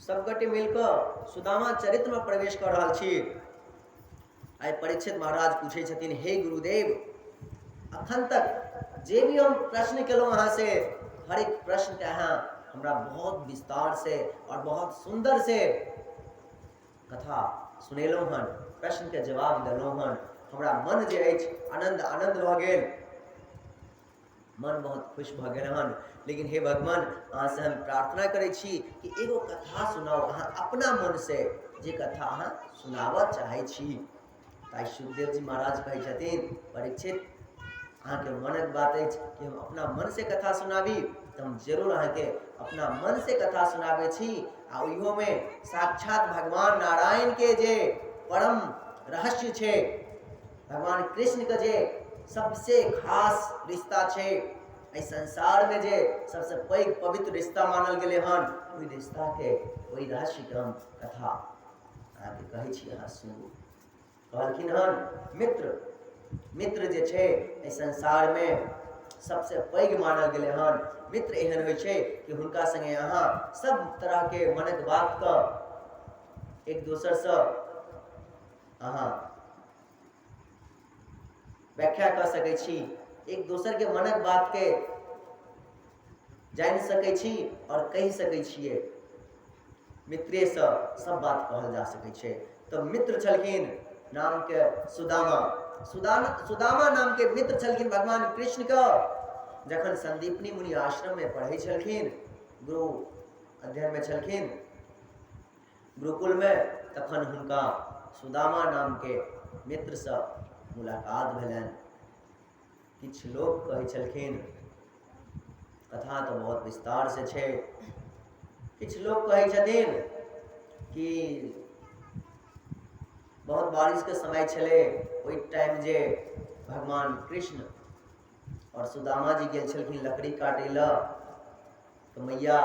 सब गोटे मिल कऽ सुदामा चरित्रमे प्रवेश कऽ रहल छी। आइ परीक्षित महाराज पूछै छथिन, हे गुरुदेव, अखन तक जे भी हम प्रश्न केलहुँ अहाँ से, हर एक प्रश्नके अहाँ हमरा बहुत विस्तार से और बहुत सुंदर से कथा सुनेलहुँ हन, प्रश्नके जवाब देलहुँ हन। हमरा मन जे अछि आनंद आनंद भऽ गेल, मन बहुत खुश भऽ गेल हन। लेकिन हे भगवान, अहाँसँ हम प्रार्थना करै छी कि एगो कथा सुनाउ अहाँ अपना मनसँ, जे कथा अहाँ सुनाबऽ चाहै छी। ताहि सुखदेव जी महाराज कहै छथिन, परीक्षित, अहाँके मनक बात अछि कि हम अपना मनसँ कथा सुनाबी, तऽ हम जरूर अहाँके अपना मनसँ कथा सुनाबै छी। आ ओहियोमे साक्षात भगवान नारायणके जे परम रहस्य छै, भगवान कृष्णके जे सबसे खास रिश्ता छै, एहि संसारमे जे सबसे पैघ पवित्र रिश्ता मानल गेलै हन, ओहि रिश्ताके, ओहि रहस्यके हम कथा अहाँके कहै छी, अहाँ सुनू। कहलखिन हन, मित्र मित्र जे छै एहि संसारमे सबसे पैघ मानल गेलै हन। मित्र एहन होइ छै कि हुनका सङ्गे अहाँ सब तरहके मनक बातके एक दोसरसँ अहाँ व्याख्या कऽ सकै छी, एक दोसरके मनक बातके जानि सकै छी आओर कहि सकै छियै। मित्रेसँ सब बात कहल जा सकै छै। तऽ मित्र छलखिन नामके सुदामा, सुदामा सुदामा नामके मित्र छलखिन भगवान कृष्णके। जखन संदीपनी मुनि आश्रममे पढ़ै छलखिन, गुरु अध्ययनमे छलखिन गुरुकुलमे, तखन हुनका सुदामा नामके मित्रसँ मुलाकात भेलनि। किछु लोक कहै छलखिन, कथा तऽ बहुत विस्तारसँ छै, किछु लोक कहै छथिन कि बहुत बारिशके समय छलै ओहि टाइम जे भगवान कृष्ण आओर सुदामा जी गेल छलखिन लकड़ी काटै लए, तऽ मैया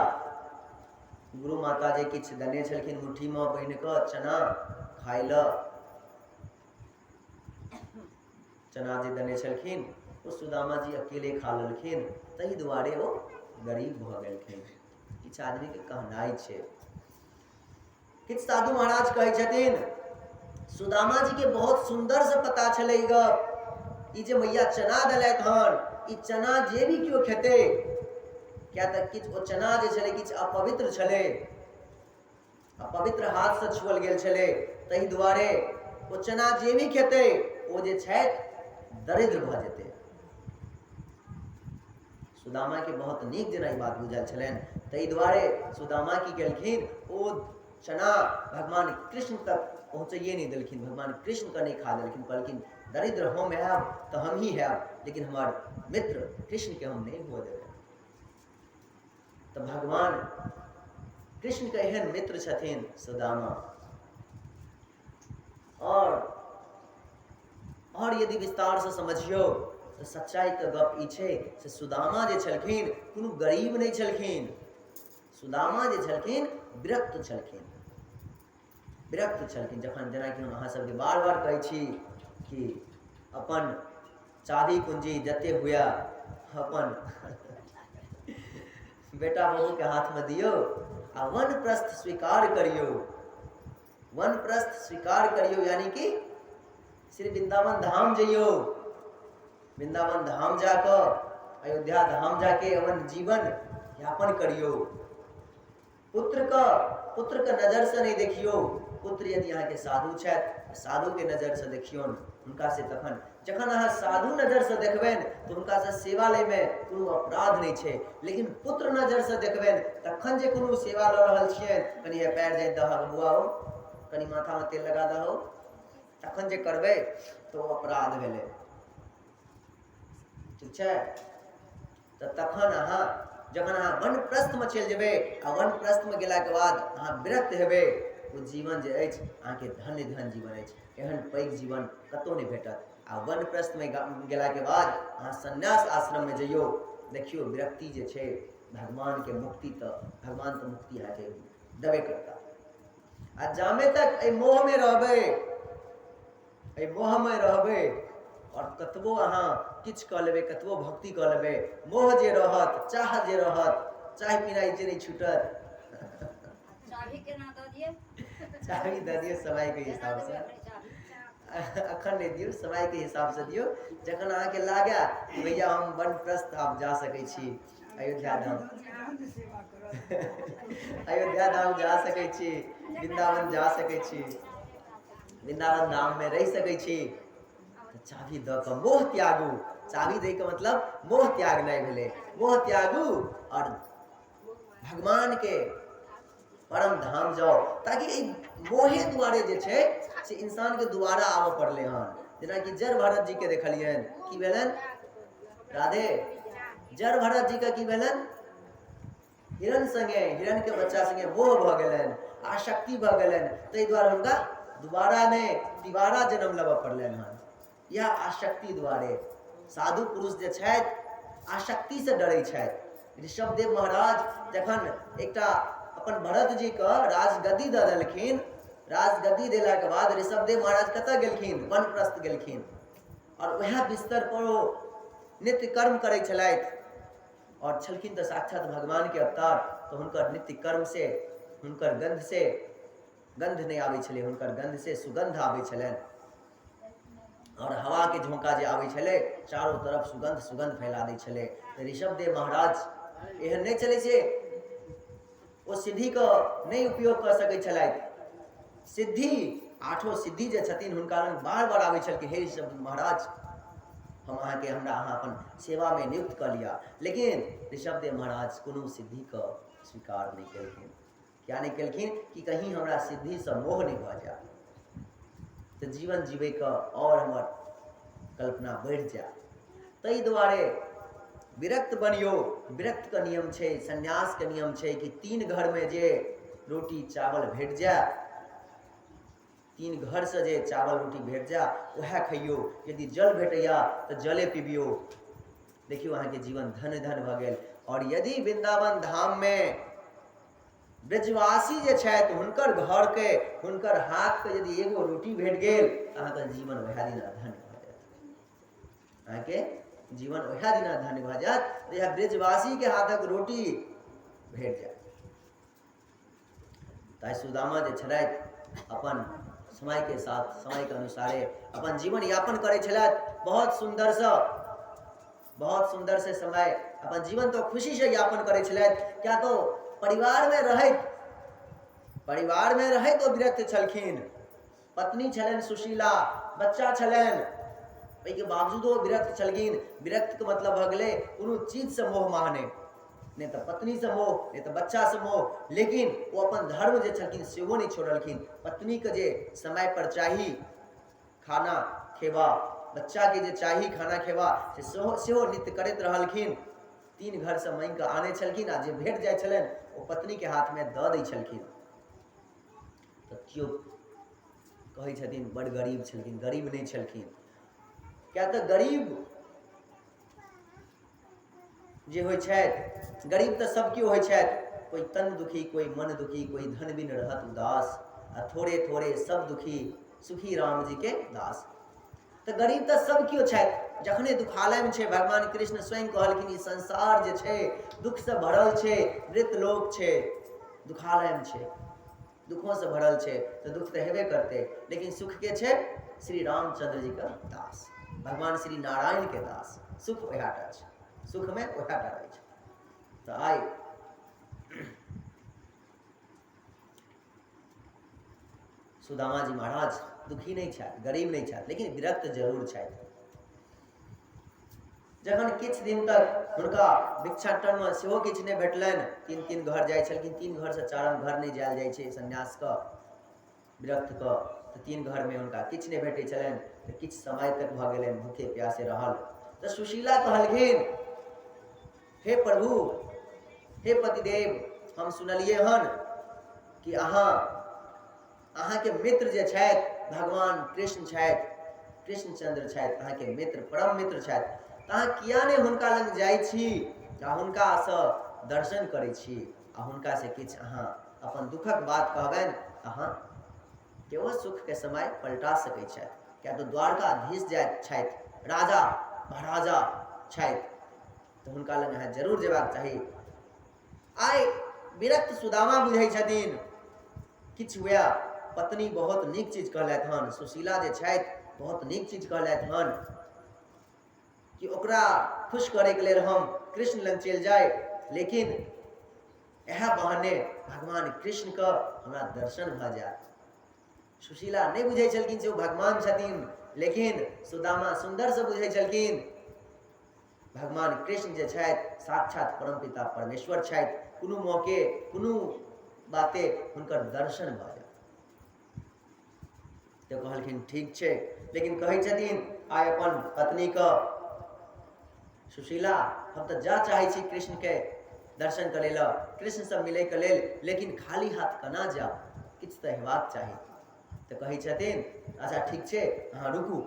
गुरु माता जे किछु देने छलखिन मुट्ठीमे बान्हि कऽ चना खाय लए, चना जे देने छलखिन ओ सुदामा जी अकेले खा लेलखिन, ताहि दुआरे ओ गरीब भऽ गेलखिन। किछु आदमीके कहनाइ छै। किछु साधु महाराज कहै छथिन सुदामा जी के बहुत सुंदर से पता छलै ई गप, ई जे मैया चना देलथि हन, ई चना जे भी केओ खेतै, किया तऽ किछु ओ चना जे छलै किछु अपवित्र छलै, अपवित्र हाथसँ छुअल गेल छलै, ताहि दुआरे ओ चना जे भी खेतै ओ जे छथि दरिद्र भऽ जेतै। सुदामा के बहुत नीक जेना ई बात बुझल छलनि, ताहि दुआरे सुदामा की केलखिन, ओ चना भगवान कृष्ण तक पहुँचैए नहि देलखिन, भगवान कृष्णके नहि खा देलखिन। कहलखिन दरिद्र हम हैब तऽ हम ही हैब, लेकिन हमर मित्र कृष्णके हम नहि हुअ देबै। तऽ भगवान कृष्णके एहन मित्र छथिन सुदामा। और यदि विस्तारसँ समझियौ तऽ सच्चाइके गप ई छै से सुदामा जे छलखिन कोनो गरीब नहि छलखिन, सुदामा जे छलखिन विरक्त छलखिन, विरक्त छलखिन। जखन जेनाकि हम अहाँ सबके बार बार कहै छी कि अपन चाभी कुंजी जते हुए अपन बेटा बहुके हाथमे दियौ आ वनप्रस्थ स्वीकार करियौ, वनप्रस्थ स्वीकार करियौ, यानी कि श्री वृंदावन धाम जइयौ, वृंदावन धाम जाकऽ अयोध्या धाम जाके अपन जीवन यापन करियौ। पुत्रके नजरसँ नहि देखियौ, पुत्र यदि अहाँके साधु छथि साधुके नजरसँ देखियौन हुनका से, तखन जखन अहाँ साधु नजरसँ देखबनि तऽ हुनकासँ सेवा लैमे कोनो अपराध नहि छै। लेकिन पुत्र नजरसँ देखबनि तखन जे कोनो सेवा लऽ रहल छियनि, कनि हे पैर जाइत दहक बौआ हो, कनि माथामे तेल लगा दहो, तखन जे करबै तऽ ओ अपराध भेलै। ठीक छै? तऽ तखन अहाँ जखन अहाँ वनप्रस्थमे चलि जेबै आ वनप्रस्थमे गेलाके बाद अहाँ विरक्त हेबै, ओ जीवन जे अछि अहाँके धन्य धन जीवन अछि, एहन पैघ जीवन कतहु नहि भेटत। आ वनप्रस्थमे गेलाके बाद अहाँ सन्यास आश्रममे जइयौ, देखियौ विरक्ति जे छै भगवानके मुक्ति, तऽ भगवान तऽ मुक्ति अहाँके देबे करता। आ जामे तक एहि मोहमे रहबै, एहि मोहमे रहबै आओर कतबो अहाँ किछु कऽ लेबै, कतबो भक्ति कऽ लेबै, मोह जे रहत, चाह जे रहत, चाय पीनाइ जे नहि छूटत। चाभी केना दऽ दियै? चाभी दऽ दियौ समयके केना हिसाबसँ। देबै अखन चाभी? अखन नहि दियौ, समयके हिसाबसँ दियौ, जखन अहाँके लागए कि भैया हम वनप्रस्थ आब जा सकै छी अयोध्या धाम, अयोध्या धाम जा सकै छी, वृन्दावन जा सकै छी, वृन्दावन धाममे रहि सकै छी, तऽ चाभी दऽ कऽ मोह त्यागू। चाभी दैके मतलब मोह त्यागनाइ भेलै। मोह त्यागू आओर भगवानके परम धाम जाओ, ताकि एहि मोहे दुआरे जे छै से इंसानके दुबारा आबऽ पड़लै हन। जेनाकि जड़ भरत जीके देखलियनि की भेलनि, राधे, जड़ भरत जीके की भेलनि, हिरण संगे, हिरणके बच्चा संगे मोह भऽ गेलनि, आसक्ति भऽ गेलनि, ताहि दुआरे हुनका दुबारा नहि तिबारा जन्म लेबऽ पड़लनि हन। इएह आसक्ति दुआरे साधु पुरुष जे छथि आसक्तिसँ डरै छथि। ऋषभदेव महाराज जखन एकटा अपन भरत जीके राजगद्दी दऽ देलखिन, राजगद्दी देलाके बाद ऋषभदेव महाराज कतऽ गेलखिन, वनप्रस्थ गेलखिन, आओर वएह बिस्तर पर ओ नित्य कर्म करै छलथि, आओर छलखिन तऽ साक्षात भगवानके अवतार, तऽ हुनकर नित्य कर्म से, हुनकर गंध से गंध नहि आबै छलै, हुनकर गंध से सुगंध आबै छलनि, आओर हवाके झोंका जे आबै छलै चारू तरफ सुगंध सुगंध फैला दै छलै। तऽ ऋषभदेव महाराज एहन नहि छलै से ओ सिद्धिके नहि उपयोग कऽ सकै छलथि। सिद्धि, आठो सिद्धि जे छथिन हुनका लग बार बार आबै छलखिन, हे ऋषभ महाराज हम अहाँके, हमरा अहाँ अपन सेवामे नियुक्त कऽ लिअ, लेकिन ऋषभदेव महाराज कोनो सिद्धिके स्वीकार नहि केलखिन। किया नहि केलखिन कि कहीं हमरा सिद्धिसँ मोह नहि भऽ जाय, तऽ जीवन जीवैके आओर हमर कल्पना बढ़ि जाय। ताहि दुआरे विरक्त बनियौ। विरक्तके नियम छै, सन्यासके नियम छै कि 3 घरमे जे रोटी चावल भेट जाय, 3 घरसँ जे चावल रोटी भेट जाय वएह खइयौ, यदि जल भेटैया तऽ जले पीबियौ। देखियौ अहाँके जीवन धन धन भऽ गेल। आओर यदि वृन्दावन धाममे ब्रजवासी जे छथि हुनकर घरके, हुनकर हाथके यदि एगो रोटी भेट गेल, अहाँके जीवन वएह दिना धन्य भऽ जायत, अहाँके जीवन वएह दिना धन्य भऽ जायत जहिया ब्रजवासीके हाथक रोटी भेट जायत। ताहि सुदामा जे छलथि अपन समयके साथ, समयके अनुसारे अपन जीवन यापन करै छलथि, बहुत सुन्दरसँ, बहुत सुन्दर से समय अपन जीवन तो खुशी से यापन करै छलथि। क्या तो परिवारमे रहैत, परिवारमे रहैत ओ विरक्त छलखिन, पत्नी छलनि सुशीला, बच्चा छलनि, ओहिके बावजूदो ओ विरक्त छलखिन। विरक्तके मतलब भऽ गेलै कोनो चीजसँ मोह माह नहि, नहि तऽ पत्नीसँ मोह, नहि तऽ बच्चासँ मोह, लेकिन ओ अपन धर्म जे छलखिन सेहो नहि छोड़लखिन। पत्नीके जे समय पर चाही खाना खेबा, बच्चाके जे चाही खाना खेबा, से सेहो सेहो नित्य करैत रहलखिन। 3 घरसँ माँगि कऽ आनै छलखिन आ जे भेट जाइ छलनि ओ पत्नीके हाथमे दऽ दै छलखिन। तऽ केओ कहै छथिन बड़ गरीब छलखिन, गरीब नहि छलखिन, किया तऽ गरीब जे होइ छथि, गरीब तऽ सब केओ होइ छथि, कोइ तन दुखी, कोइ मन दुखी, कोइ धन बिन रहत उदास, आ थोड़े थोड़े सब दुखी सुखी राम जी के दास। तऽ गरीब तऽ सब केओ छथि। जखने दुखालयमे छै, भगवान कृष्ण स्वयं कहलखिन ई संसार जे छै दुखसँ भरल छै, मृत लोक छै, दुखालयमे छै, दुखोसँ भरल छै, तऽ दुख तऽ हेबे करतै, लेकिन सुख के छै? श्री रामचंद्र जी के दास, भगवान श्री नारायण के दास। सुख वएह टा छै, सुखमे वएह टा रहै छै। तऽ आइ सुदामा जी महाराज दुखी नहि छथि, गरीब नहि छथि, लेकिन विरक्त जरूर छथि। जखन किछु दिन तक हुनका भिक्षाटनमे सेहो किछु नहि भेटलनि, 3-3 घर जाइ छलखिन, 3 घरसँ 4 घर नहि जायल जाइ छै सन्यासके, विरक्तके, तऽ 3 घरमे हुनका किछु नहि भेटै छलनि, तऽ किछु समय तक भऽ गेलनि भूखे प्यासे रहल। तऽ सुशीला कहलखिन, हे प्रभु, हे पतिदेव, हम सुनलियै हन कि अहाँके मित्र जे छथि भगवान कृष्ण छथि, कृष्णचंद्र छथि, अहाँके मित्र, परम मित्र छथि, तऽ अहाँ किया नहि हुनका लग जाइ छी आ हुनकासँ दर्शन करै छी आ हुनकासँ किछु अहाँ अपन दुखक बात कहबनि, अहाँ केवल सुखके समय पलटा सकै छथि। किया तऽ द्वारकाधीश जाइत छथि, राजा महाराजा छथि, तऽ हुनका लग अहाँ जरूर जेबाक चाही। आइ विरक्त सुदामा बुझै छथिन किछु हुए, पत्नी बहुत नीक चीज कहलथि हन, सुशीला जे छथि बहुत नीक चीज कहलथि हन कि ओकरा खुश करैके लेल हम कृष्ण लग चलि जाय, लेकिन इएह बहाने भगवान कृष्णके हमरा दर्शन भऽ जायत। सुशीला नहि बुझै छलखिन से ओ भगवान छथिन, लेकिन सुदामा सुन्दरसँ बुझै छलखिन भगवान कृष्ण जे छथि साक्षात परमपिता परमेश्वर छथि। कोनो मौके कोनो बाते हुनकर दर्शन भऽ जायत। तऽ कहलखिन ठीक छै, लेकिन कहै छथिन आइ अपन पत्नीके, सुशीला हम तऽ जा चाहै छी कृष्णके दर्शन करै लए, कृष्णसँ मिलैके लेल, लेकिन खाली हाथ केना जाउ, किछु तऽ हेबाक चाही। तऽ कहै छथिन अच्छा ठीक छै अहाँ रुकू।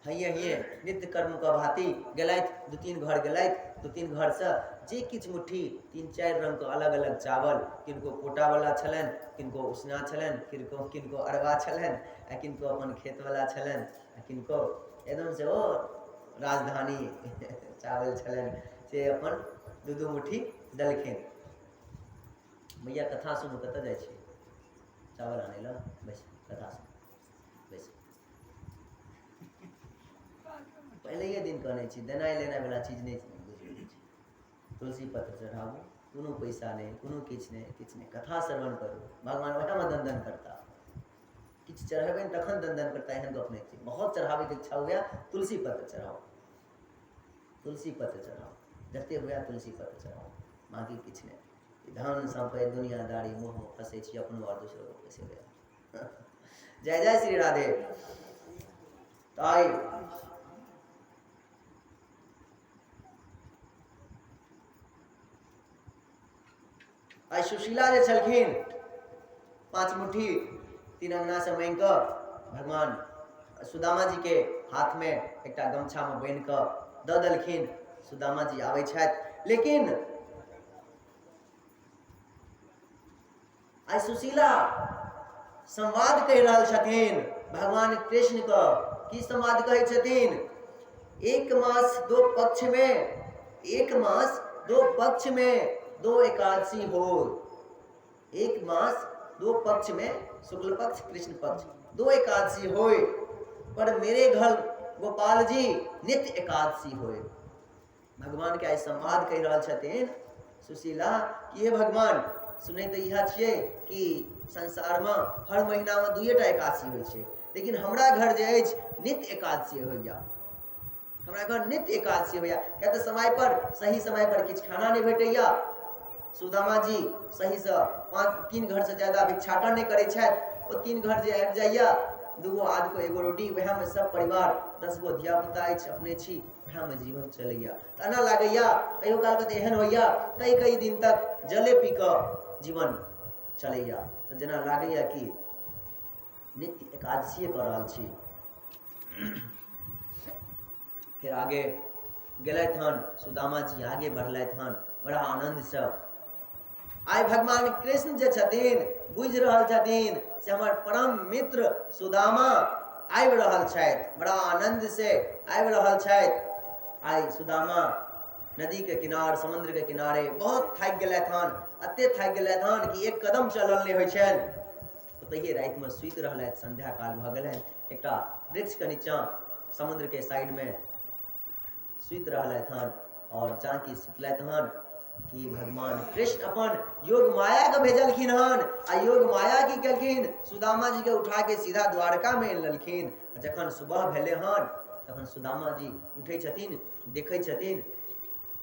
हइये हइये नित्य कर्मके भाँति गेलथि, दू तीन घर गेलथि, दू तीन घरसँ जे किछु मुट्ठी 3-4 रङ्गके अलग अलग चावल, किनको कोटावला छलनि, किनको उसना छलनि, किनको अरबा छलनि, आ किनको अपन खेतवला छलनि, आ किनको एकदमसँ ओ राजधानी चावल छलनि, से अपन 2-2 मुट्ठी देलखिन। मैया कथा सुनू, कतऽ जाइ छी चावल आनै लए? बैस कथा सुनू, बैस। पहिलैये दिन कहने छी देनाइ लेनाइ वला चीज नहि बुझबै छै। तुलसी पत्र चढ़ाबू, कोनो पैसा नहि, कोनो किछु नहि, किछु नहि, कथा श्रवण करू, भगवान ओएहमे दंदन करता। किछु चढ़ेबै तखन दंदन करता, एहन गप नहि छै। बहुत चढ़ाबैके इच्छा हुए तुलसी पत्र चढ़ाउ, तुलसी पत्र चढ़ाउ, जते हुए तुलसी पत्र चढ़ाउ, बाँकी किछु नहि। धन सम्पत्ति दुनियादारी मोहमे फँसै छी, अपनो आओर दोसरो फँसेबै। जय जय श्री राधे। तऽ आइ सुशीला जे छलखिन 5 मुट्ठी 3 अंगना से मांगि कऽ भगवान सुदामा जी के हाथ में एकटा गमछा में बान्हि कऽ दऽ देलखिन। सुदामा जी आबै छथि, लेकिन आइ सुशीला संवाद कहि रहल छथिन भगवान कृष्ण के। की संवाद कहै छथिन? 1 मास 2 पक्ष में, 1 मास 2 पक्ष में 2 एकादशी हो। 1 मास 2 पक्ष में, शुक्ल पक्ष कृष्ण पक्ष, 2 एकादशी होए, पर मेरे घर गोपाल जी नित्य एकादशी होए। भगवान के आइ संवाद कहि रहल छथिन सुशीला कि हे भगवान, सुनै तऽ इएह छियै कि संसारमे हर महीनामे 2टा एकादशी होइ छै, लेकिन हमरा घर जे अछि नित्य एकादशी होइया, हमरा घर नित्य एकादशी होइया। किया तऽ समय पर, सही समय पर किछु खाना नहि भेटैया। सुदामा जी सहीसँ 5-3 घरसँ ज्यादा भिक्षाटन नहि करै छथि। ओ 3 घर जे आबि जाइया, 2 गो आध गो 1 गो रोटी, वएहमे सब परिवार 10 गो धियापुता अछि, अपने छी, वएहमे जीवन चलैया। तऽ एना लागैया कहियो कालके तऽ एहन होइया कई कई दिन तक जले पी कऽ जीवन चलैया। तऽ जेना लागैया कि नित्य एकादशीए कऽ रहल छी। फेर आगे गेलथि हन सुदामा जी, आगे बढ़लथि हन बड़ा आनन्दसँ। आइ भगवान कृष्ण जे छथिन बुझि रहल छथिन से हमर परम मित्र सुदामा आबि रहल छथि, बड़ा आनन्द से आबि रहल छथि। आइ सुदामा नदी के किनार, समुद्र के किनारे बहुत थाकि गेलथि हन, एते थाकि गेलथि हन कि 1 कदम चलल नहि होइ छनि। ओतहिए रातिमे सुति रहलथि, संध्या काल भऽ गेलनि, एकटा वृक्षके नीचाँ समुद्र के साइडमे सुति रहलथि हन। और जाकि सुतलथि हन कि भगवान कृष्ण अपन योग माया के भेजलखिन हन। आ योग माया की केलखिन, सुदामा जी के उठा के सीधा द्वारका में आनि लेलखिन। आ जखन सुबह भेलै हन तखन सुदामा जी उठै छथिन, देखै छथिन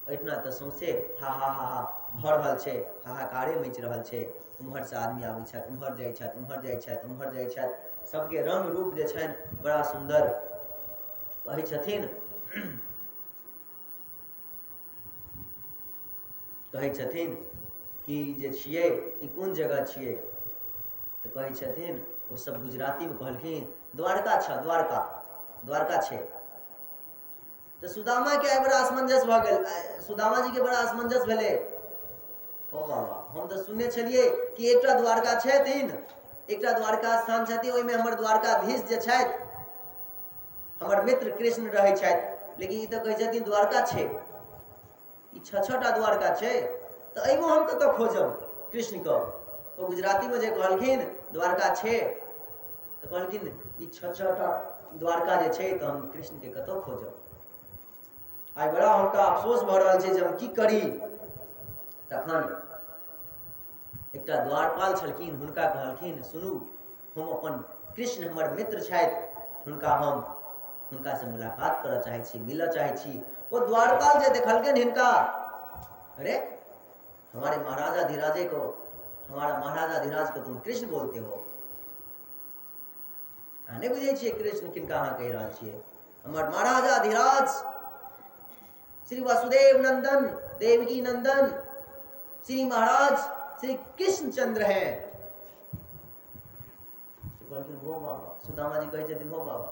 एहिठिना तऽ सौंसे हा हा हा हा भऽ रहल छै, हाहाकारे मचि रहल छै। उम्हरसँ आदमी आबै छथि, उम्हर जाइ छथि, उम्हर जाइ छथि, उम्हर जाइ छथि, सबके रंग रूप जे छनि बड़ा सुन्दर। कहै छथिन, कहै छथिन कि जे छियै ई कोन जगह छियै? तऽ कहै छथिन ओ सब गुजरातीमे कहलखिन द्वारका छ, द्वारका, द्वारका छै। तऽ सुदामाके आइ बड़ा असमंजस भऽ गेल, सुदामा जीके बड़ा असमंजस भेलै। ओ बाबा, हम तऽ सुनने छलियै कि एकटा द्वारका छथिन, एकटा द्वारका स्थान छथिन, ओहिमे हमर द्वारकाधीश जे छथि, हमर मित्र कृष्ण रहै छथि, लेकिन ई तऽ कहै छथिन द्वारका छै, ई 6-6 टा द्वारका छै, तऽ एहिमे हम कतऽ खोजब कृष्णके? ओ गुजरातीमे जे कहलखिन द्वारका छै, तऽ कहलखिन ई छह छह टा द्वारका जे छै तऽ हम कृष्णके कतऽ खोजब। आइ बड़ा हुनका अफसोस भऽ रहल छै जे हम की करी। तखन एकटा द्वारपाल छलखिन, हुनका कहलखिन सुनू, हम अपन कृष्ण हमर मित्र छथि, हुनका हम हुनकासँ मुलाकात करऽ चाहै छी, मिलऽ चाहै छी। ओ द्वारपाल जे देखलखिन हिनका, अरे हमारे महाराजा धीराजे को, हमारा महाराजा धीराज को तुम कृष्ण बोलते हो। अहाँ नहि बुझै छियै कृष्ण किनका अहाँ कहि रहल छियै। हमर महाराजा धीराज श्री वासुदेव नंदन देवकी नंदन श्री महाराज श्री कृष्णचंद्र हैं। कहलखिन हो बाबा, सुदामा जी कहै छथिन हो बाबा,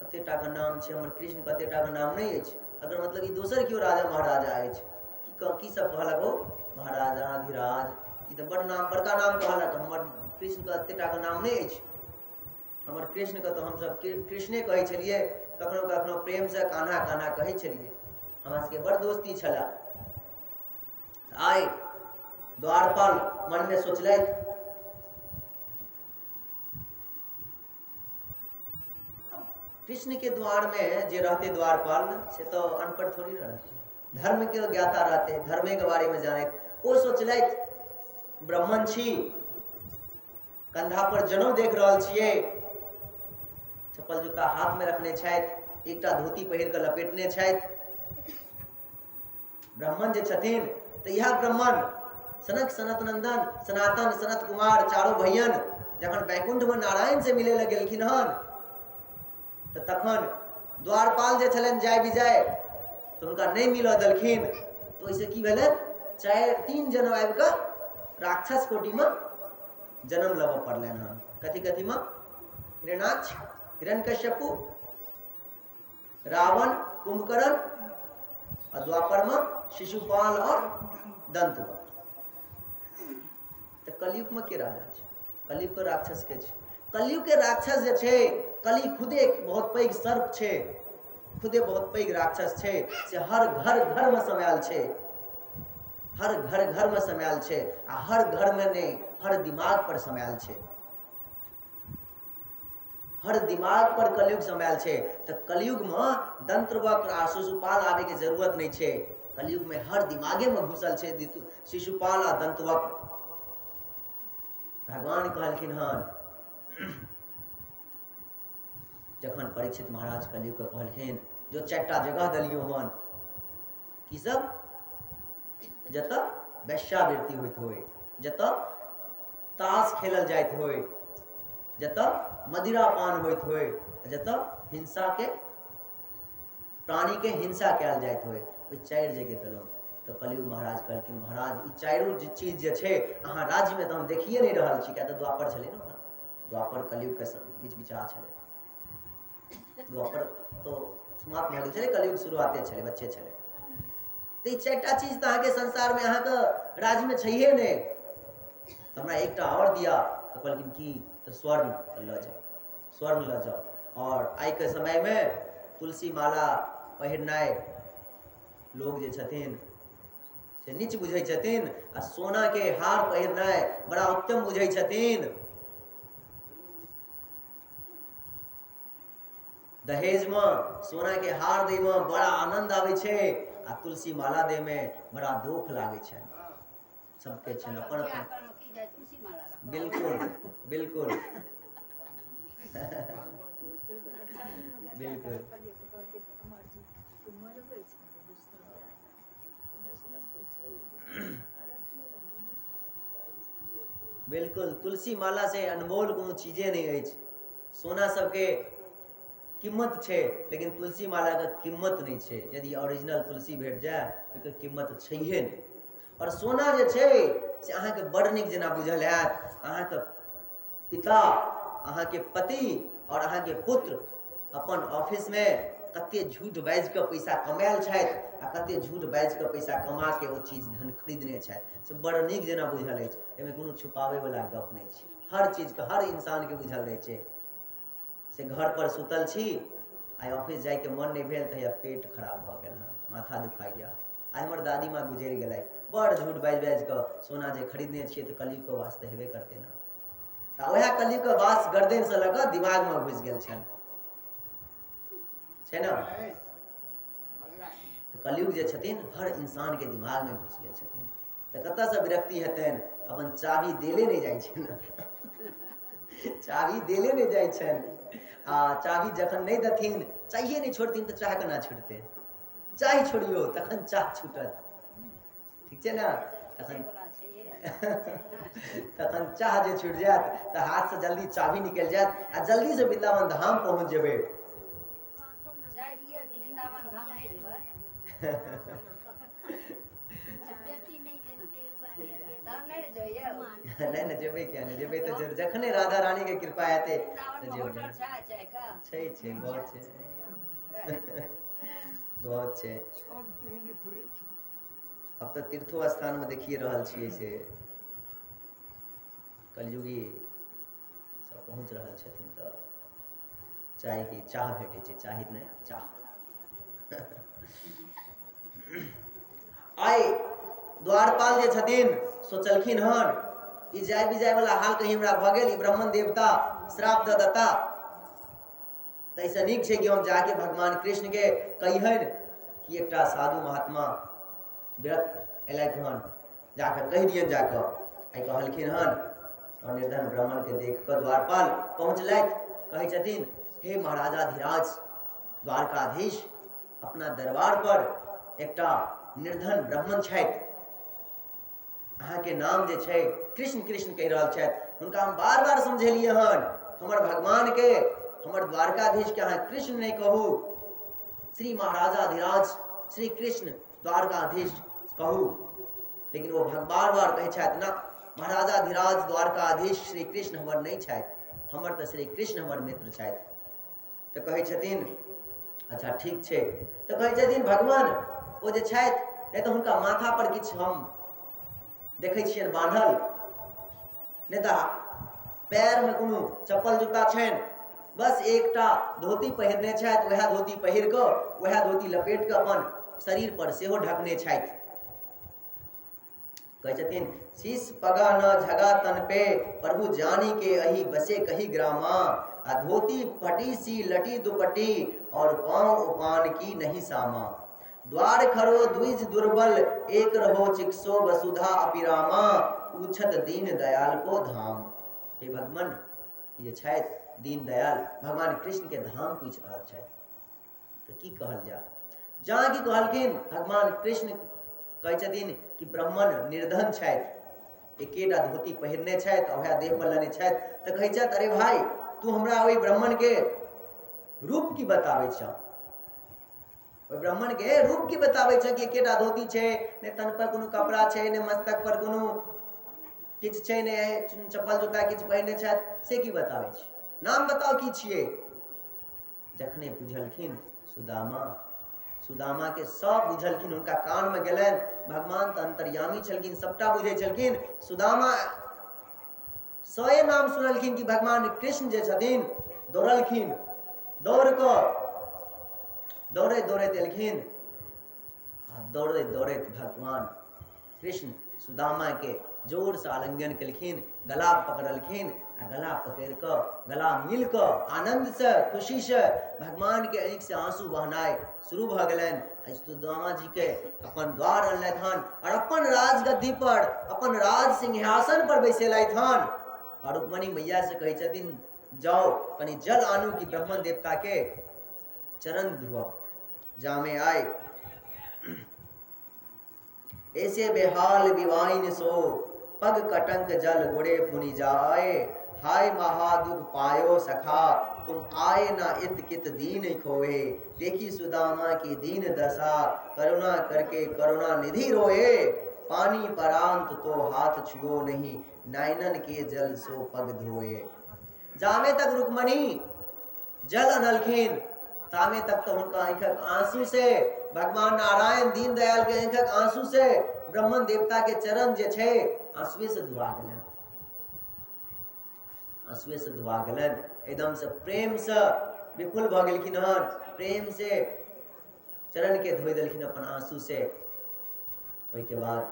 एते टाके नाम छै हमर कृष्ण के, एते टाके नाम नहि अछि, अगर मतलब ई दोसर केओ राजा महाराजा अछि। की सब कहलक हो महाराजा धीराज, ई तऽ बड़ नाम, बड़का नाम कहलक, हमर कृष्ण के एते टाके नाम नहि अछि। हमर कृष्ण के तऽ हमसब कृष्णे कहै छलियै, कखनो कखनो प्रेमसँ कान्हा कान्हा कहै छलियै, हमरा सबके बड़ दोस्ती छलए। आइ द्वारपाल मनमे सोचलथि, कृष्ण के द्वार में जे रहते द्वारपाल से तो अनपढ़ थोड़ी ना रहते, धर्म के ज्ञाता रहते, धर्मे के बारे में जाने। ओ सोचलथि ब्राह्मण छी, कंधा पर जनउ देख रहल छियै, चप्पल जूता हाथ में रखने छथि, एकटा धोती पहिर कऽ लपेटने छथि, ब्राह्मण जे छथिन तऽ इएह ब्राह्मण सनक सनत नंदन सनातन सनत कुमार चारो भैयन जखन वैकुंठ में नारायण से मिले लए गेलखिन हन तऽ तखन द्वारपाल जे छलनि जय विजय तऽ हुनका नहि मिलऽ देलखिन। तऽ ओहिसँ की भेलै, 4-3 जन आबि कऽ राक्षस कोटिमे जन्म लेबऽ पड़लनि हन। कथी कथीमे? हिरणाक्ष, हिरण्यकश्यपु, रावण, कुंभकर्ण और द्वापर में शिशुपाल और दंतवक्र। तो कलयुग में के राजा छै? कलयुग के राक्षस के छै? कलयुग के राक्षस जे छै, कली खुदे एक बहुत पैघ सर्प छै, खुदे बहुत पैघ राक्षस छै, से हर घर घर में समायल छै, हर घर घर में समायल छै, आ हर घर में नहि, हर दिमाग पर समायल छै, हर दिमाग पर कलयुग समायल छै। तऽ कलयुग में दंत्रवक्र आ शिशुपाल आबे के जरूरत नहीं छै, कलयुग में हर दिमागे में घुसल छै शिशुपाल आ दंतवक्र। भगवान कहलखिन हन जखन परीक्षित महाराज कलयुग के कहलखिन जो 4टा जगह दलियो हन, की सब? जतऽ वैश्यावृत्ति होइत होय, जतऽ ताश खेलल जाइत होय, जतऽ मदिरा पान होइत होय, जतऽ हिंसा के प्राणी के हिंसा कयल जाइत होय, ओहि 4 जगह देलहुँ। तऽ कलयुग महाराज कहलखिन महाराज ई चारू जे चीज जे छै अहाँ राज्यमे तऽ हम देखिए नहि रहल छी, किया तऽ द्वापर छलै ने, द्वापर कलयुगके बीच बिचार छलै, द्वापर तऽ समाप्त भऽ गेल छलै, कलयुग शुरुआते छलै, बच्चे छलै। तऽ ई 4टा चीज तऽ अहाँके संसारमे अहाँके राज्यमे छैहे नहि, तऽ हमरा एकटा आओर दिअ। तऽ कहलखिन की? तऽ स्वर्ण लऽ जाउ, स्वर्ण लऽ जाउ। आओर आइके समयमे तुलसी माला पहिरनाइ लोग जे छथिन से नीच बुझै छथिन, आ सोनाके हार पहिरनाइ बड़ा उत्तम बुझै छथिन। दहेजमे सोनाके हार दैमे बड़ा आनन्द आबै छै, आ तुलसी माला दैमे बड़ा दुख लागै छै। सबके छनि अपन अपन। बिल्कुल बिल्कुल बिल्कुल। बिल्कुल तुलसी माला से अनमोल कोनो चीजे नहि अछि। सोना सबके कीमत छै, लेकिन तुलसी माला के कीमत नहि छै। यदि ओरिजिनल तुलसी भेट जाय ओकर कीमत छैहे नहि। और सोना जे छै से अहाँके बड़ नीक जेना बुझल हैत, अहाँके पिता, अहाँके पति और अहाँके पुत्र अपन ऑफिसमे कते झूठ बाजि कऽ पैसा कमायल छथि आ कते झूठ बाजि कऽ पैसा कमा के ओ चीज धन खरीदने छथि, से बड़ नीक जेना बुझल अछि। एहिमे कोनो छुपाबैवला गप नहि छै, हर चीजके हर इंसानके बुझल रहै छै। से घर पर सुतल छी, आइ ऑफिस जाइके मन नहि भेल, तऽ हैया पेट खराब भऽ गेल हँ, माथा दुखाइया, आइ हमर दादी माँ गुजरि गेलै, बड़ झूठ बाजि बाजि कऽ सोना जे खरीदने छियै तऽ कलयुगके वास तऽ हेबे करतै ने। तऽ उएह कलयुगके वास गर्दनसँ लऽ कऽ दिमागमे घुसि गेल छनि, छै ने। तऽ कलयुग जे छथिन हर इंसानके दिमागमे घुसि गेल छथिन। तऽ कतऽसँ विरक्ति हेतनि? अपन चाभी देले नहि जाइ छै ने, चाभी देले नहि जाइ छनि। आ चाभी जखन नहि देथिन, चाहिए नहि छोड़थिन तऽ चाह केना छुटतै? चाह छोड़ियौ तखन चाह छूटत, ठीक छै ने। तखन तखन चाह जे छूटि जायत तऽ हाथसँ जल्दी चाभी निकलि जायत आ जल्दीसँ वृन्दावन धाम पहुँच जेबै। नहि नहि जेबै, किया नहि जेबै? तऽ जखने राधा रानी के कृपा हेतै तऽ जेबै। छै छै, बहुत छै, बहुत छै। अब तऽ तीर्थो स्थानमे देखिए रहल छियै से कलयुगी सब पहुँच रहल छथिन। तऽ चाय की चाह भेटै छै, चाही नहि चाह। आइ द्वारपाल जे छथिन सोचलखिन हन ई जाय बिजाय वाला हाल कहीं हमरा भऽ गेल, ई ब्राह्मण देवता श्राप दऽ देता, ताहिसँ नीक छै कि हम जाके भगवान कृष्ण के कहिहन कि एकटा साधु महात्मा विरक्त एलथि हन, जाकऽ कहि दियनि जाकऽ। आइ कहलखिन हन और निर्धन ब्राह्मण के देख कऽ द्वारपाल पहुँचलथि, कहै छथिन हे महाराजाधिराज द्वारकाधीश, अपना दरबार पर एकटा निर्धन ब्राह्मण छथि, अहाँके नाम जे छै कृष्ण कृष्ण कहि रहल छथि, हुनका हम बार बार समझेलियै हन हमर भगवान के, हमर द्वारकाधीश के अहाँ कृष्ण नहि कहू, श्री महाराजाधिराज श्री कृष्ण द्वारकाधीश कहू। लेकिन ओ बार बार कहै छथि ना, महाराजाधिराज द्वारकाधीश श्री कृष्ण हमर नहि छथि, हमर तऽ श्री कृष्ण हमर मित्र छथि। तऽ कहै छथिन अच्छा ठीक छै। तऽ कहै छथिन भगवान ओ जे छथि नहि तऽ हुनका माथा पर किछु हम देखै छियनि बान्हल, नहि तऽ पैरमे कोनो चप्पल जूता छनि, बस एकटा धोती पहिरने छथि, वएह धोती पहिर कऽ वएह धोती लपेट कऽ अपन शरीर पर सेहो ढकने छथि। कहै छथिन शीश पगा न झगा तन पे प्रभु जानी के अही बसे कही ग्रामा, आ धोती फटी सी लटी दुपट्टी और पाँव उपान की नहीं सामा, द्वार खरो द्विज दुर्बल एक रहो चिकसो वसुधा अपिरामा, पूछत दीन दयाल को धाम। हे भगवान, ये छथि दीन दयाल भगवान कृष्ण के धाम पूछि रहल छथि, तऽ की कहल जा? जहाँ की कहलखिन भगवान कृष्ण कहै छथिन कि ब्राह्मण निर्धन छथि, एकेटा धोती पहिरने छथि आ वएह देह पर लेने छथि। तऽ कहै छथि अरे भाई तू हमरा ओहि ब्राह्मण के रूप की बताबै छह, ओहि ब्राह्मण के रूप की बताबै छह कि एकेटा धोती छै, ने तन पर कोनो कपड़ा छै, ने मस्तक पर कोनो किछु छै, ने चप्पल जूता किछु पहिरने छथि, से की बताबै छै? नाम बताउ की छियै? जखने बुझलखिन सुदामा, सुदामा के सब बुझलखिन, हुनका कान में गेलनि, भगवान तऽ अंतर्यामी छलखिन, सबटा बुझै छलखिन। सुदामा सए नाम सुनलखिन कि भगवान कृष्ण जे छथिन, दौड़लखिन, दौड़ कऽ दौड़ैत दौड़ैत एलखिन आ दौड़ैत दौड़ैत भगवान कृष्ण सुदामा के जोर से आलिंगन केलखिन, गला पकड़लखिन आ गला पकड़ कऽ गला मिल कऽ आनंद से खुशी से भगवान के आँखि से आंसू बहनाइ शुरू भऽ गेलनि। आ सुदामा जी के अपन द्वार अनलथि हन और अपन राजगद्दी पर अपन राज सिंहासन पर बैसेलथि हन। और रुक्मणी मैया से कहै छथिन जाओ कनि जल आनू कि ब्राह्मण देवता के चरण धुआओ। जामे आए ऐसे बेहाल विवाइन सो पग कटंक जल गोड़े पुनि जाए, हाय महादुख पायो सखा तुम आए ना इत कित दीन खोए, देखी सुदामा की दीन दशा करुणा करके करुणा निधि रोए, पानी परांत तो हाथ छुओ नहीं नैनन के जल सो पग धोए। जामे तक रुक्मणी जल अनलखिन तामे तक तो हुनका आँखिक आंसू से भगवान नारायण दीन दयाल के आँखिक आंसू से ब्राह्मण देवता के चरण जे छै आंसुए से धुआ गेलनि, आंसुए से धुआ गेलनि, एकदम से प्रेम से विपुल भऽ गेलखिन हन, प्रेम से चरण के धोइ देलखिन अपन आंसू से। ओहिके बाद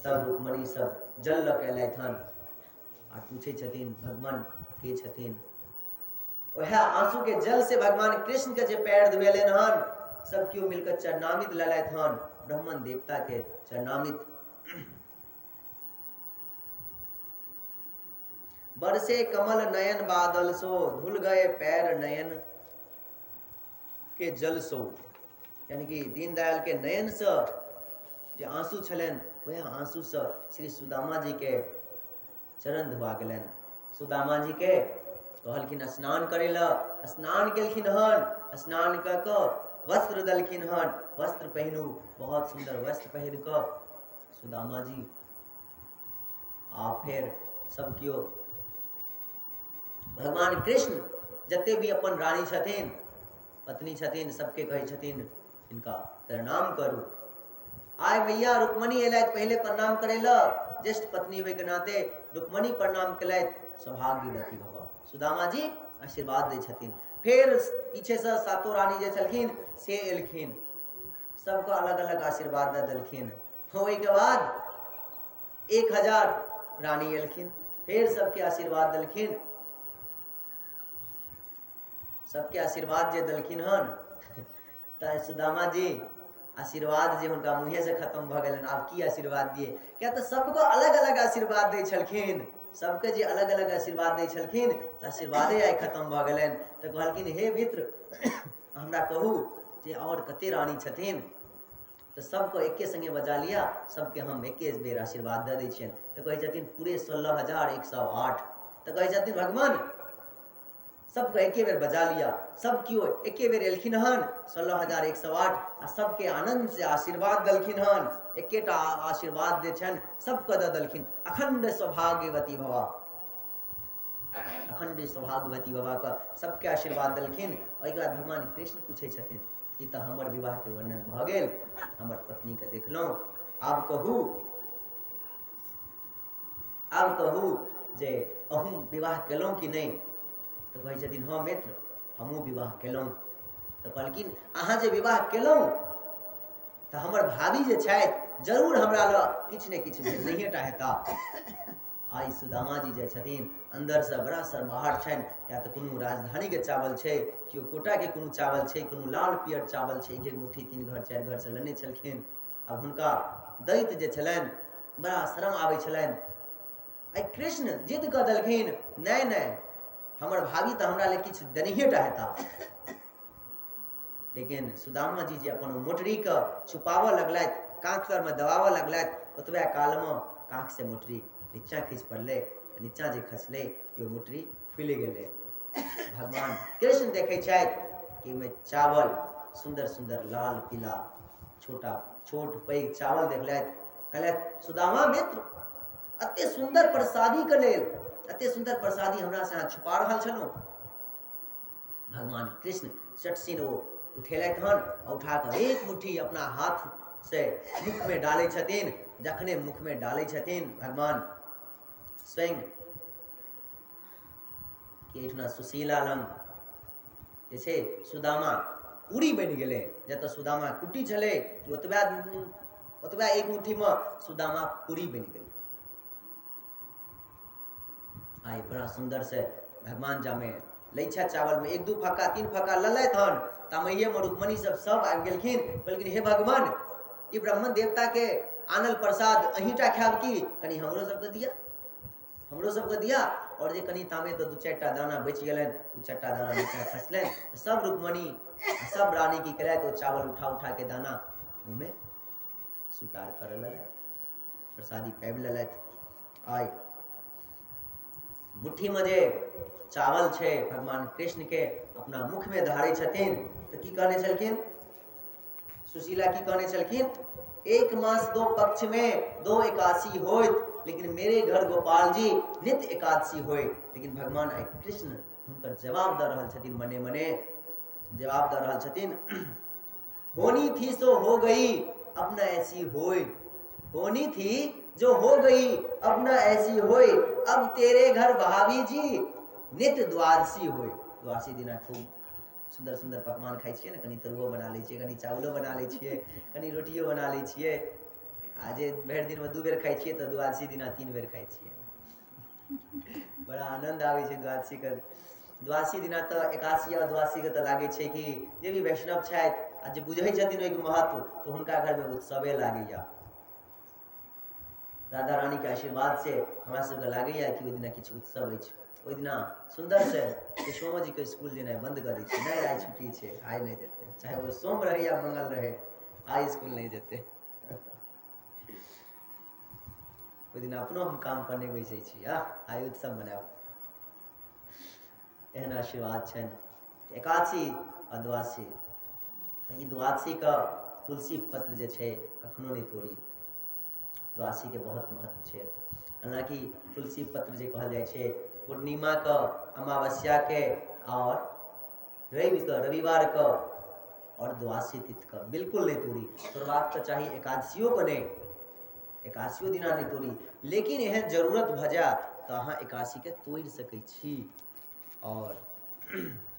सब रुक्मणी सब जल लऽ के एलथि हन आ पूछै छथिन भगवान के छथिन। वएह आंसू के जल से भगवान कृष्ण के जे पैर धुएलनि हन, सब केओ मिलकर चरणामृत लेलथि हन, ब्राह्मण देवता के चरणामृत। बरसे कमल नयन बादल सो, धुल गए पैर नयन के जल सो। यानी कि दीनदयाल के नयन से जे आंसू छलनि वएह आंसू से श्री सुदामा जी के चरण धुआ गेलनि। सुदामा जी के कहलखिन स्नान करे ल, स्नान केलखिन हन। स्नान कऽ कऽ वस्त्र देलखिन हन, वस्त्र पहिनू, बहुत सुंदर वस्त्र पहिन कऽ सुदामा जी आ फेर सब केओ भगवान कृष्ण जते भी अपन रानी छथिन, पत्नी छथिन, सबके कहै छथिन हिनका प्रणाम करू। आइ मैया रुक्मणी एलथि पहिले प्रणाम करै लए, ज्येष्ठ पत्नी होइके नाते रुक्मणी प्रणाम केलथि, सौभाग्यवती भव। सुदामा जी आशीर्वाद दै छथिन। फेर पीछेसँ सातो रानी जे छलखिन से एलखिन, सबके अलग अलग आशीर्वाद दऽ देलखिन। ओहिके बाद 1000 रानी एलखिन, फेर सबके आशीर्वाद देलखिन। सबके आशीर्वाद जे देलखिन हन तऽ सुदामा जी आशीर्वाद जे हुनका मुँहे से खत्म भऽ गेलनि, आब की आशीर्वाद दिए, किया तऽ सबके अलग अलग आशीर्वाद दै छलखिन, सबके जे अलग अलग आशीर्वाद दै छलखिन तऽ आशीर्वादे आइ खत्म भऽ गेलनि। तऽ कहलखिन हे मित्र हमरा कहू जे आओर कते रानी छथिन, तऽ सबके एके सङ्गे बजा लिअ, सबके हम एके बेर आशीर्वाद दऽ दै छियनि। तऽ कहै छथिन पूरे 16,108। तऽ कहै छथिन भगवान सबके एके बेर बजा लिअ, सब केओ एके बेर एलखिन हन 16,108 आ सबके आनंद से आशीर्वाद देलखिन हन, एकेटा आशीर्वाद जे छनि सबके दऽ देलखिन, अखंड सौभाग्यवती भव, अखंड सौभाग्यवती भव के सबके आशीर्वाद देलखिन। ओहिके बाद भगवान कृष्ण पूछै छथिन ई तऽ हमर विवाहके वर्णन भऽ गेल, हमर पत्नीके देखलहुँ, आब कहू, आब कहू जे अहूँ विवाह केलहुँ कि नहि? तऽ कहै छथिन हँ मित्र हमहूँ विवाह केलहुँ। तऽ कहलखिन अहाँ जे विवाह केलहुँ तऽ हमर भाभी जे छथि जरूर हमरा लग किछु ने किछु नहिए टा हेता। आइ सुदामा जी जे छथिन अन्दरसँ बड़ा शर्माहट छनि, किया तऽ कोनो राजधानीके चावल छै, केओ कोटाके कोनो चावल छै, कोनो लाल पियर चावल छै, एक एक मुट्ठी 3 घर 4 घरसँ लेने छलखिन। आब हुनका दैत जे छलनि बड़ा शर्म आबै छलनि। आइ कृष्ण जिद कऽ देलखिन नहि नहि हमर भाभी तऽ हमरा लेल किछु देनहिए टा हेता। लेकिन सुदामा जी जे अपन मोटरीके छुपाबऽ लगलथि, काँख तरमे दबाबऽ लगलथि, ओतबे कालमे काँखसँ मोटरी नीचाँ खसि पड़लै, नीचाँ जे खसलै कि ओ मोटरी फुलि गेलै। भगवान कृष्ण देखै छथि कि ओहिमे चावल सुन्दर सुन्दर लाल पीला छोटा छोट पैघ चावल देखलथि। कहलथि सुदामा मित्र एते सुन्दर प्रसादीके लेल, एते सुन्दर प्रसादी हमरासँ अहाँ छुपा रहल छलहुँ। भगवान कृष्ण चटसिन ओ उठेलथि हन आ उठा कऽ एक मुट्ठी अपना हाथ से मुखमे डालै छथिन। जखने मुखमे डालै छथिन भगवान स्वयं कि एहिठुना सुशीला लग जे छै सुदामा पूरी बनि गेलै। जतऽ सुदामा कुट्टी छलै ओतबा ओतबा एक मुट्ठीमे सुदामा पूरी बनि गेलै। आइ बड़ा सुन्दर से भगवान जामे लै छथि चावलमे 1-2 फक्का 3 फक्का लेलथि हन, तामैयेमे रुक्मणी सब सब आबि गेलखिन। कहलखिन हे भगवान ई ब्राह्मण देवताके आनल प्रसाद अहीँटा खायब की, कनि हमरो सबके दिअ, हमरो सबके दिअ। और जे कनि तामे तऽ 2-4 टा दाना बचि गेलनि, 2-4 टा दाना नीचाँ खसलनि तऽ सब रुक्मणी सब रानी की केलथि, ओ चावल उठा उठा के दाना मुँहमे स्वीकार करऽ लगलथि, प्रसादी पाबि लेलथि। आइ मुट्ठीमे जे चावल छै भगवान कृष्णके अपना मुखमे धारै छथिन तऽ की कहने छलखिन सुशीला, की कहने छलखिन, 1 मास 2 पक्ष में 2 एकादशी होइत, लेकिन मेरे घर गोपाल जी नित्य एकादशी होय। लेकिन भगवान आइ कृष्ण हुनकर जवाब दऽ रहल छथिन, मने मने जवाब दऽ रहल छथिन, होनी थी सो हो गई अपना ऐसी होय, होनी थी जो हो गई अपना ऐसी होय, अब तेरे घर भाभी जी नित्य द्वादशी होय। द्वादशी दिना खूब सुन्दर सुन्दर पकवान खाइ छियै ने, कनि तरुओ बना लै छियै, कनि चावलो बना लै छियै, कनि रोटियो बना लै छियै। आ जे भरि दिनमे 2 बेर खाइ छियै तऽ द्वादशी दिना 3 बेर खाइ छियै। बड़ा आनन्द आबै छै द्वादशीके। द्वादशी दिना तऽ एकादशी आओर द्वादशीके तऽ लागै छै कि जे भी वैष्णव छथि आ जे बुझै छथिन ओहिके महत्व, तऽ हुनका घरमे उत्सवे लागैया। राधा रानीके आशीर्वाद से हमरा सबके लागैया कि ओहि दिना किछु उत्सव अछि। ओहि दिना सुन्दर से केशवो जीके स्कूल जेनाइ बंद कऽ दै छै, नहि आइ छुट्टी छै, आइ नहि जेतै, चाहे ओ सोम रहै या मंगल रहै, आइ स्कूल नहि जेतै। ओहि दिना अपनो हम काम पर नहि बैसै छी, आ आइ उत्सव मनायब। एहन आशीर्वाद छनि एकादशी आ द्वादशी। तऽ ई द्वादशीके तुलसी पत्र जे छै कखनो नहि तोड़ी। द्वादशीके बहुत महत्व छै। हालाँकि तुलसी पत्र जे कहल जाइ छै पूर्णिमाके, अमावस्याके और रविके, रविवारके और द्वादशी तिथिके बिल्कुल नहि तोड़ी। तोड़बाक तऽ चाही एकादशियोके नहि, एकादशियो दिना नहि तोड़ी, लेकिन एहन जरूरत भऽ जाय तऽ अहाँ एकादशीके तोड़ि सकै छी। और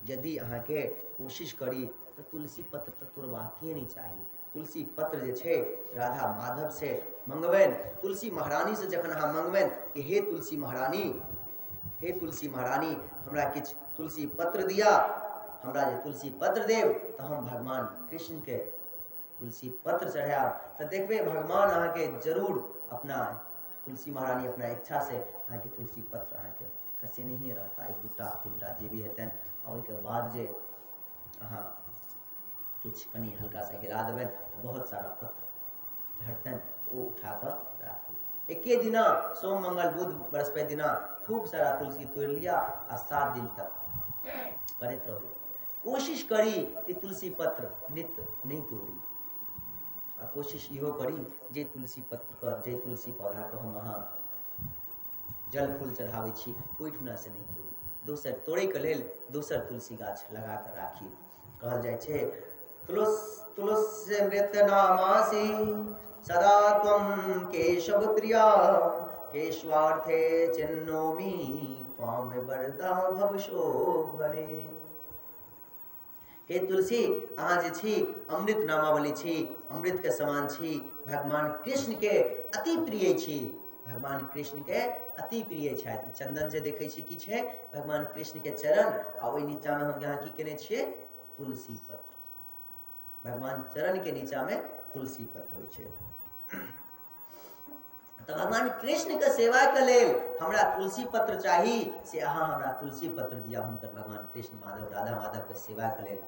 यदि अहाँके कोशिश करी तऽ तुलसी पत्र तऽ तोड़बाके नहि चाही। तुलसी पत्र जे छै राधा माधव से मंगबनि, तुलसी महारानी से जखन अहाँ मंगबनि कि हे तुलसी महारानी, हे तुलसी महारानी, हमरा किछु तुलसी पत्र दिया, हमरा जे तुलसी पत्र देब तऽ हम भगवान कृष्णके तुलसी पत्र चढ़ायब, तऽ देखबै भगवान अहाँके जरूर अपना तुलसी महारानी अपना इच्छा से अहाँके तुलसी पत्र अहाँके खसेनहिए रहता, 1 2 3 टा जे भी हेतनि। आ ओहिके बाद जे अहाँ किछु कनि हल्का सा हिला देबनि तऽ बहुत सारा पत्र झड़तनि, तऽ ओ उठा कऽ राखू। एके दिना सोम मंगल बुध बृहस्पति दिना खूब सारा तुलसी तोड़ि लिअ आ 7 दिन तक करैत रहू। कोशिश करी कि तुलसी पत्र नित्य नहि तोड़ी, आ कोशिश इहो करी जे तुलसी पत्रके, जे तुलसी पौधाके हम अहाँ जल फूल चढ़ाबै छी ओहिठुना से नहि तोड़ी, दोसर तोड़ैके लेल दोसर तुलसी गाछ लगा कऽ राखी। कहल जाइ छै तुलस्यमृत नामासि सदा त्वं केशव प्रिया केशवार्थे चिन्नोमि त्वां वरदा भव शोभने। हे तुलसी, अहाँ जे छी अमृत नामावली छी, अमृत के समान छी, भगवान कृष्ण के अति प्रिय छी, भगवान कृष्ण के अति प्रिय छथि। चंदन जे देखै छी की छै, भगवान कृष्ण के चरण, आ ओहि नीचा में हम यहाँ की केने छियै, तुलसी पत्र। भगवान चरण के नीचा में तुलसी पत्र होइ छै। तऽ भगवान कृष्ण के सेवा के लेल हमरा तुलसी पत्र चाही, से अहाँ हमरा तुलसी पत्र दिया हुनकर भगवान कृष्ण माधव राधा माधव के सेवा के लेल।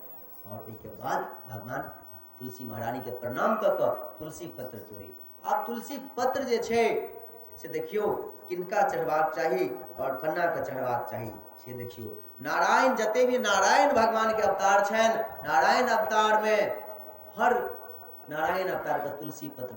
और ओहिके बाद भगवान तुलसी महारानी के प्रणाम कऽ कऽ तुलसी पत्र तोड़ी। आब तुलसी पत्र जे छै से देखियौ किनका चढ़बाक चाही और कन्ना के चढ़बाक चाही से देखियौ। नारायण, जते भी नारायण भगवान के अवतार छनि, नारायण अवतार में हर नारायण अवतार के तुलसी पत्र